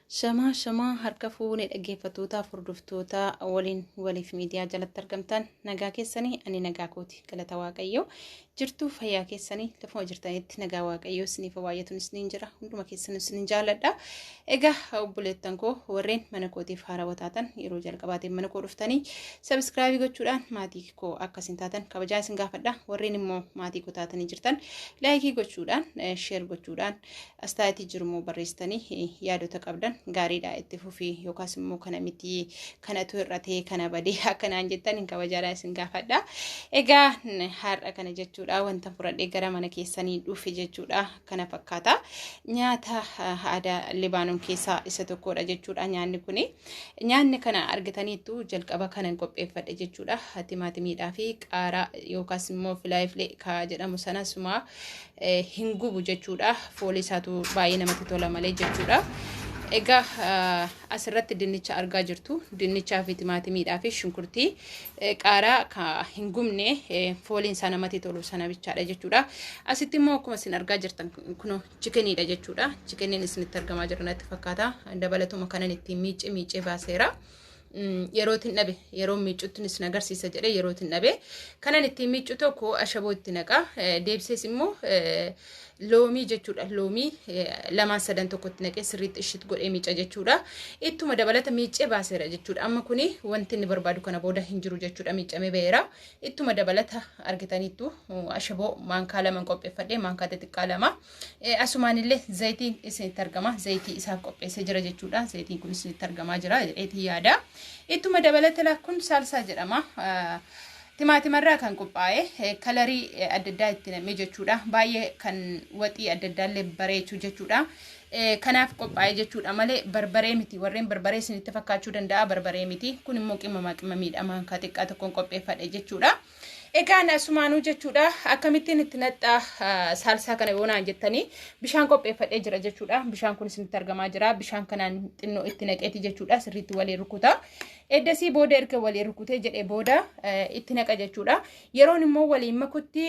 Shamaa shamaa harka fuune dhaggeeffattootaaf hordoftoota waliin waliif miidiyaa jalatti argamtan, nagaa keessanii? Ani nagaa kooti, galata Waaqayyoo. Jirtuu? Fayyaa keessanii? Lafuma jirtanitti nagaa Waaqayyoo isiniif baay'atuun isiniin jira. Hunduma keessan isinin jaalladha. Egaa obboleettan koo, warreen mana kootiif haarawaa taatan, yeroo jalqabaatiin mana koo dhuftanii subscribe gochuudhaan maatii koo akkasin taatan kabajaa isin gaafadha. Warreen immoo maatii koo taatanii jirtan, like gochuudhaan, share gochuudhaan, astaayitii jiru immoo barreessitanii yaadota qabdan, gaariidha itti fufii yookaas immoo kana miti, kanatu hir'atee, kana badee akkanaan jettan hin kabajaadha isin gaafadha. Egaa har'a kana jechuudha wanta fudhadhee gara mana keessanii dhufe jechuudha, kana fakkaata. Nyaata aadaa Libaanoon keessaa isa tokkodha jechuudha nyaanni kuni. Nyaanni kana argitaniittu, jalqaba kanan qopheeffadhe jechuudha. Timaatimiidhaa fi qaaraa yookaas immoo filaayifilee ka jedhamu sana suma hin gubu jechuudha. Foolii isaatu baay'ee namatti tola malee jechuudha. Egaa asirratti dinnicha argaa jirtu. Dinnichaa fi timaatimiidhaa fi shunkurtii, qaaraa ka hin gubne, fooliin isaa namatti tolu sana bichaadha jechuudha. Asitti immoo akkuma isin argaa jirtan kunoo chickeniidha jechuudha. Chickeniin isinitti argamaa jira natti fakkaata. Dabalatuma kanan ittiin miicee miicee baaseera. Yerootiin dhabe, yeroo miicutti isin agarsiisa jedhee yerootiin dhabe. Kanan ittiin miicu tokko ashaboo itti naqa. Deebisees immoo loomii jechuudha. Loomii lamaan sadan tokko itti naqee sirriitti ishit godhee miica jechuudha. Ittuma dabalata miicee baaseera jechuudha. Amma kuni wanti inni barbaadu kana booda hin jiru jechuudha. Miicamee ba'eera. Ittuma dabalata argitaniittu ashaboo maankaa lama qopheeffadhee, maankaa xixiqqaa lama. Asumaan illee zayitiin isinitti argama. Zayitii isaaf qopheessee jira jechuudha. Zayitiin kun isinitti argamaa jira jedheetii yaada. Ittuma dabalata kun saalsaa jedhama. Timaatimarraa kan qophaa'e, color adda addaa itti nam'ee jechuudha. Baay'ee kan waxii adda addaa illee bareechuu jechuudha. Kanaaf qophaa'e jechuudha malee barbaree miti. Warreen barbaree isinitti fakkaachuu danda'a, barbaree miti. Kun immoo qimamaa qimamiidha. Maankaa xiqqaa tokkoon qopheeffadhe jechuudha. Egaan asumaanuu jechuudha akkamittiin itti naxxaa saalsaa kana yoo naan jettanii, bishaan qopheeffadhee jira jechuudha. Bishaan kun isinitti argamaa jira. Bishaan kanaan xinnoo itti naqeeti jechuudha. Sirriitti waliin rukuta. Eddasii booda erga waliin rukutee jedhee booda itti naqa jechuudha. Yeroon immoo waliin makutti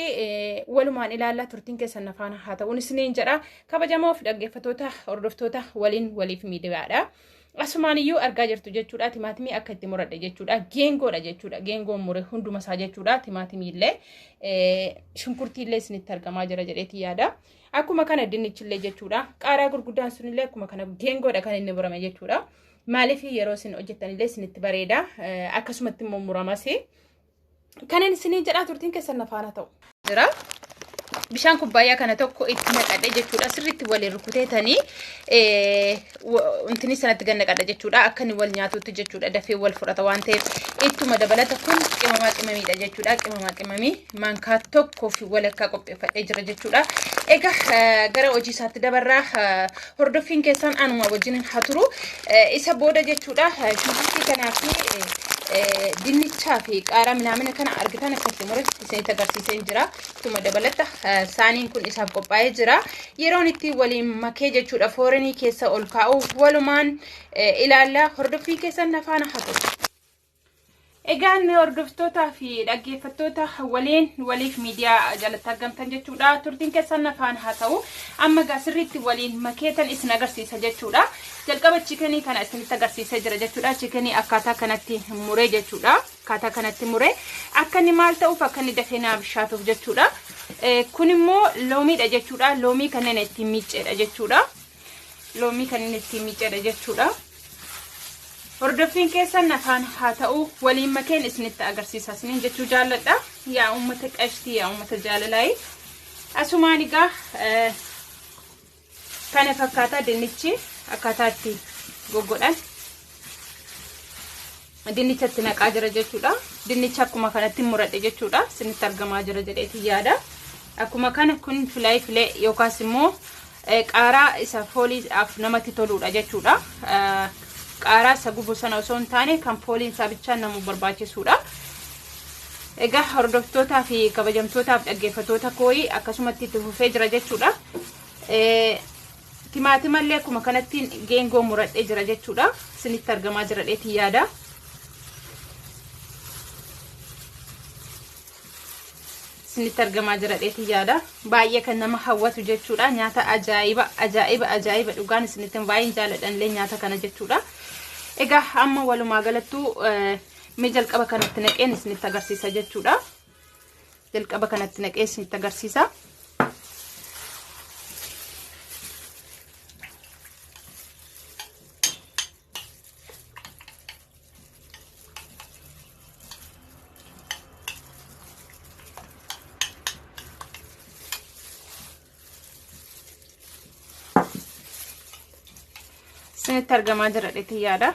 walumaan ilaallaa, turtiin keessan na faana haa ta'uun isiniin jedha. Kabajamoo fi dhaggeeffattoota hordoftoota waliin waliif miidiyaadha. Asumaan iyyuu argaa jirtu jechuudha. Timaatimii akka itti muradhe jechuudha. Geengoodha jechuudha. Geengoon mure hunduma isaa jechuudha. Timaatimii illee, shunkurtii illee isinitti argamaa jira jedheeti yaada. Akkuma kana dinnichillee jechuudha. Qaaraa gurguddaan sunillee akkuma kana geengoodha kan inni murame jechuudha. Maaliif, yeroo isin hojjettan illee isinitti bareeda. Akkasumatti immoo muramas. Kanan isinii jedhaa, turtiin keessan na faana ta'u. Jira. Bishaan kubbaayyaa kana tokko itti naqadhe jechuudha. Sirriitti waliin rukuteetanii wantini sanatti gad naqadha jechuudha. Akka inni wal nyaatutti jechuudha. Dafee wal fudhata waan ta'eef ittuma dabalata kun qimamaa qimamiidha jechuudha. Qimamaa qimamii maankaa tokkoo fi walakkaa qopheeffadhee jira jechuudha. Egaa gara hojii isaatti dabarraa, hordoffiin keessan anuma wajjin haa turu. Isa booda jechuudha shunkurtii kanaa fi dinnichaa fi qaaraa minaamina kana argitan akkatti mure isinitti agarsiisee jira. Ittuma dabalata saaniin kun isaaf qophaa'ee jira. Yeroon itti waliin makee jechuudha foorenii keessa ol kaa'u walumaan ilaalla, hordoffii keessan na faana haa ta'u. Egaan hordoftootaa fi dhaggeeffattoota waliin waliif miidiyaa jalatti argamtan jechuudha. Turtiin keessan na faana haa ta'u. Amma egaa sirriitti waliin makeetan isin agarsiisa jechuudha. Jalqaba chicken kana isinitti agarsiisee jira jechuudha. Chicken akkaataa kanatti muree jechuudha. Akkaataa kanatti muree akka inni maal ta'uuf, akka inni dafee naa bishaatuuf jechuudha. Kun immoo loomiidha jechuudha. Loomii kanneen ittiin miicceedha jechuudha. Loomii kanneen ittiin miicceedha jechuudha. Hordoffiin keessan afaan haa ta'u, waliin makeen isinitti agarsiisa isiniin jechuu jaalladha. Yaa uummata qashtii, yaa uummata jaalalaayi. Asumaan egaa kana fakkaata dinnichi akkaataa itti goggodhan. Dinnicha itti naqaa jira jechuudha. Dinnicha akkuma kanatti muradhe jechuudha. Isinitti argamaa jira jedheeti yaada. Akkuma kana kun filaay filee yookaas immoo qaaraa isa fooliidhaaf namatti toludha jechuudha. Qaaraa isa gubu sana osoo hin taane kan fooliin isaa bichaan nama barbaachisuudha. Egaa hordoftootaa fi kabajamtootaaf dhaggeeffattoota kooyi, akkasumatti itti fufee jira jechuudha. Timaatimallee akkuma kanatti geengoo muradhee jira jechuudha. Isinitti argamaa jira dheetii yaada. Isinitti argamaa jira dheetii yaada. Baay'ee kan nama hawwatu jechuudha. Nyaata ajaa'iba ajaa'iba ajaa'iba, dhugaan isinitti baay'een jaaladhanillee nyaata kana jechuudha. Egaa amma walumaa galattuu mee jalqaba kanatti naqeen isinitti agarsiisa jechuudha. Jalqaba kanatti naqee isinitti agarsiisa. Isinitti argamaa jira dheetii yaada.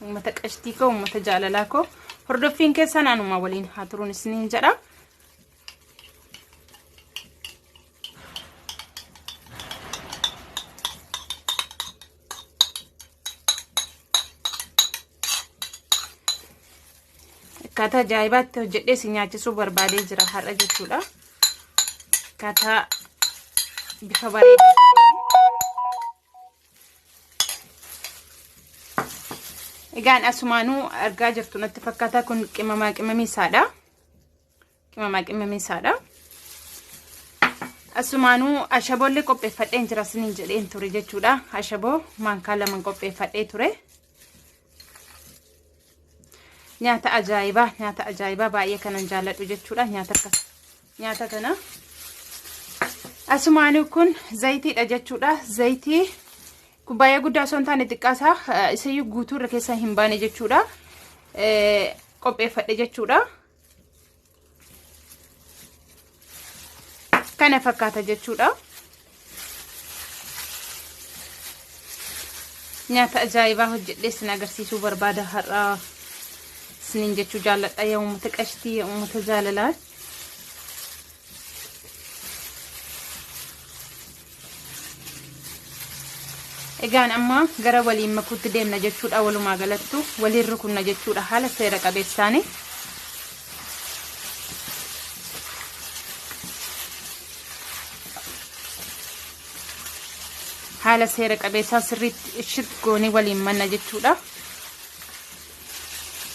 Uummata qashtii koo, uummata jaalalaa koo, hordoffiin keessan anuma waliin haa turuun isiniin jedha. Akkaataa ajaa'ibaatti hojjedhee si nyaachisuu barbaadee jira har'a jechuudha. Akkaataa bifa bareedaa. Egaan asumaanuu argaa jirtu natti fakkaata, kun qimamaa qimamii isaadha. Qimamaa qimamii isaadha. Asumaanuu ashaboollee qopheeffadheen jira isiniin jedheen ture jechuudha. Ashaboo maankaa 2 qopheeffadhee ture. Nyaata ajaa'ibaa, nyaata ajaa'ibaa baay'ee kanan jaalladhu jechuudha. Nyaata akkas nyaata kana. Asumaanuu kun zayitiidha jechuudha. Zayitii kubbaayyaa guddaa osoo hin taane xiqqaasaa, isayyuu guutuu irra keessa hin baane jechuudha. Qopheeffadhe jechuudha. Kana fakkaata jechuudha. Nyaata ajaa'ibaa hojjedhee isin agarsiisuu barbaada har'a isiniin jechuu jaalladha, yaa uummata qashtii, yaa uummata jaalalaa. Egaan amma gara waliin makuutti deemna jechuudha, walumaa galattu waliin rukunna jechuudha haala seera qabeessaani. Haala seera qabeessaa sirriitti ishit goonee waliin manna jechuudha.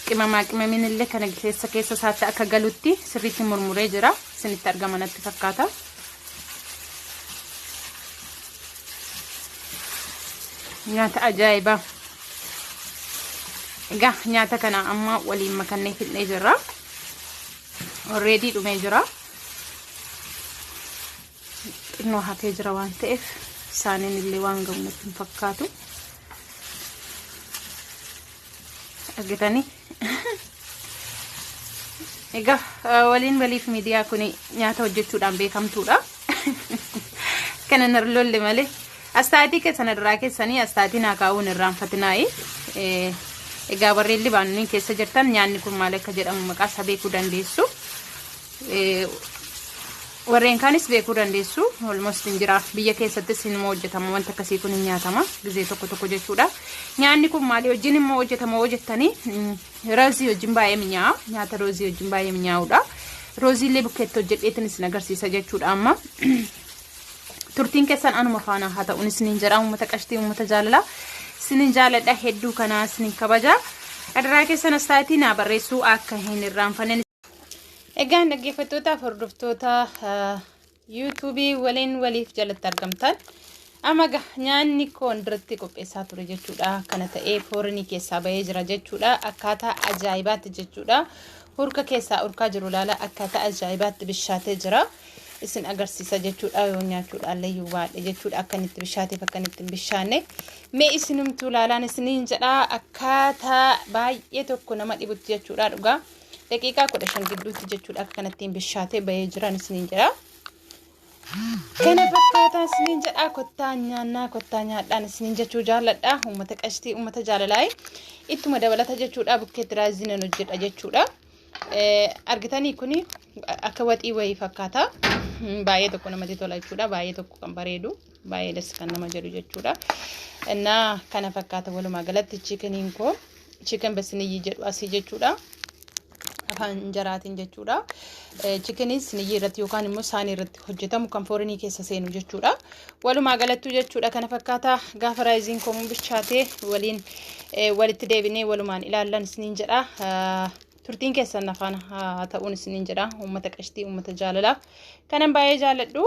Qimamaa qimamiin illee kana keessa keessa isaatti akka galutti sirriitti murmuree jira. Isinitti argama natti fakkaata. Nyaata ajaa'ibaa. Egaa nyaata kana amma waliin makannee fixnee jirra. Already dhumee jira. Xinnoo hafee jira waan ta'eef saaniin illee waan gahu natti hin fakkaatu. Argitanii? Egaa waliin waliif miidiyaa kun nyaata hojjechuudhaan beekamtuudha. Kana nar lolle malee. Astaatii keessan irraa keessanii astaatii naa kaa'uun irraanfatinaayi. Egaa warreen Libaanoon keessa jirtan nyaanni kun maal akka jedhamu maqaa isaa beekuu dandeessu. Warreen kaanis beekuu dandeessu. Almost hin jira. Biyya keessattis immoo hojjetama, wanta akkasii kun hin nyaatama gizee tokko tokko jechuudha. Nyaanni kun maalii wajjin immoo hojjetama hojjettanii, roozii wajjin baay'ee minyaa'a. Nyaata roozii wajjin baay'ee minyaa'udha. Roozii illee bukkeetti hojjedheetin isin agarsiisa jechuudha amma. Turtiin keessan anuma faana haa ta'uun isiniin jedha, uummata qashtii, uummata jaalalaa. Isinin jaaladha, hedduu kanaa isinin kabaja. Adaraa keessan astaatii naa barreessuu akka hin irraanfanne. Egaan dhaggeeffattootaaf hordoftoota yuutuubii waliin waliif jalatti argamtan, amma nyaanni koon duratti qopheessaa ture jechuudha. Kana ta'ee foorinii keessaa bahee jira jechuudha. Akkaataa ajaa'ibaatti jechuudha. Hurka keessaa urkaa jiru ilaala, akkaataa ajaa'ibaatti bishaatee jira. Isin agarsiisa jechuudha, yoo nyaachuudhaan iyyuu baadhe jechuudha, akka inni itti bishaateef akka inni itti hin bishaanne. Mee isinumtuu ilaalaan isiniin jedha, akkaataa baay'ee tokko nama dhibutti jechuudha dhugaa. Daqiiqaa 15 gidduutti jechuudha akka kanatti bishaatee bahee jiran isiniin jedha. Kana fakkaataa isiniin jedha, kottaa nyaannaa, kottaa nyaadhaan isiniin jechuu jaalladha. Uummata qashtii, uummata jaalalaa, ittuma dabalata jechuudha, bukkeetti raazinan hojjedha jechuudha. Argitanii, kuni akka waxii wayii fakkaata. Baay'ee tokko namatti tola jechuudha. Baay'ee tokko kan bareedu. Baay'ee das kan nama jedhu jechuudha. Innaa kana fakkaata walumaa galatti chickeniin koo, chicken basiniyyii jedhu asii jechuudha. Afaan jaraatiin jechuudha. Chickenii siniyyii irratti yookaan immoo saanii irratti hojjetamu kan foorinii keessa seenu jechuudha. Walumaa galattuu jechuudha kana fakkaata, gaafa raayisiin koomuu bilchaatee waliin walitti deebinee walumaan ilaallan isiniin jedha. Turtiin keessan afaan haa ta'uun isiniin jedha. Uummata qashtii, uummata jaalalaa kanan baay'ee jaalladhu.